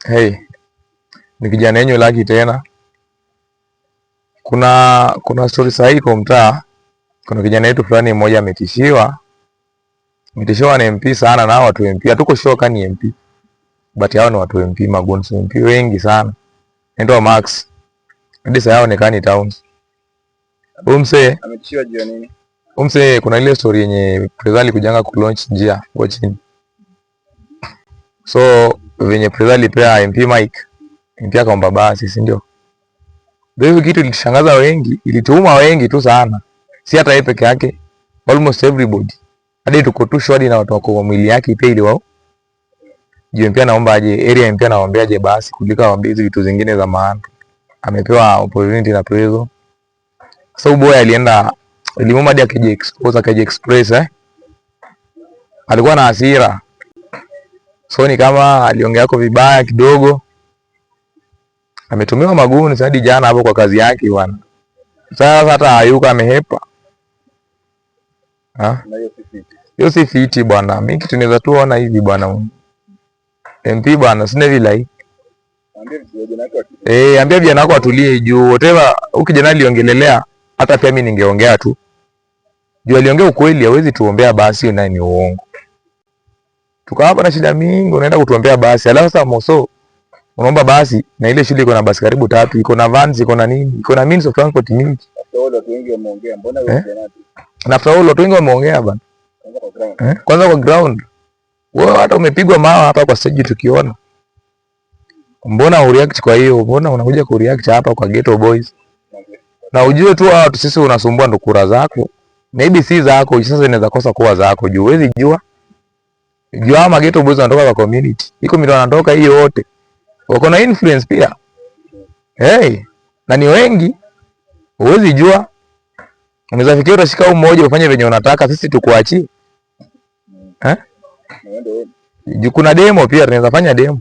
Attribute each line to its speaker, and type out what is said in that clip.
Speaker 1: Hey, ni kijana yenyu Lucky tena. Kuna story sahihi kwa mtaa. Kuna kijana yetu fulani mmoja ametishiwa. Ametishiwa na MP sana na hao watu MP. Hatuko sure kama ni MP. But hao ni watu MP, magoons MP wengi sana. Ndio Max. Hadi sasa haonekani town. Huyu msee,
Speaker 2: Ametishiwa juu ya nini?
Speaker 1: Huyu msee kuna ile story yenye Prezo alikujanga ku launch njia huko chini. So venye Prezo alipea MP mic, MP akaomba basi, si ndio? Ndio hiyo kitu ilishangaza wengi, ilituuma wengi tu sana. Si hata yeye peke yake, almost everybody. Hadi tuko tu sure na watu wako kwa mwili yake pia ili wao. Juu MP anaomba aje, area MP anawaambia aje basi kuliko awaambie hizi vitu zingine za maana. Amepewa opportunity na Prezo. Sasa huyu boy alienda ilimuuma hadi akaji expose, akaji express eh. Alikuwa na hasira. So ni kama aliongea yako vibaya kidogo. Ametumiwa maguni hadi jana hapo kwa kazi yake bwana. Sasa hata hayuko, amehepa. Ha?
Speaker 2: Na hiyo si fiti.
Speaker 1: Hiyo si fiti bwana. Mimi kitu naweza tu ona hivi bwana. MP bwana, sina vile hii.
Speaker 2: Ambia vijana wake watulie.
Speaker 1: Eh, ambia vijana wako watulie juu whatever huyu kijana aliongelelea, hata pia mimi ningeongea tu. Juu aliongea ukweli, hawezi tuombea basi, hiyo naye ni uongo. Tuko hapa na shida mingi, unaenda kutuombea basi. Alafu sasa moso unaomba basi na ile shule iko na basi karibu tatu, iko na vans, iko na nini, iko na means of transport mingi.
Speaker 2: After all watu wengi wameongea, mbona wewe
Speaker 1: Eh?
Speaker 2: kijana tu?
Speaker 1: Na after all watu wengi wameongea bana.
Speaker 2: Kwanza kwa ground.
Speaker 1: Eh? Kwanza kwa ground. Wewe hata umepigwa mawe hapa kwa stage tukiona. Mbona ureact kwa hiyo? Mbona unakuja kureact hapa kwa Ghetto Boys? Na ujue tu hao watu sisi unasumbua ndo kura zako. Maybe si zako, sasa inaweza kosa kuwa zako juu huwezi jua. Juu hao ma Ghetto Boys wanatoka kwa community. Iko mtu wanatoka hiyo wote. Wako na influence pia. Hey, na ni wengi. Huwezi jua. Unaweza fikiria utashika huu mmoja ufanye venye unataka, sisi tukuachie. Eh?
Speaker 2: Na uende wewe.
Speaker 1: Juu kuna demo pia, tunaweza fanya demo.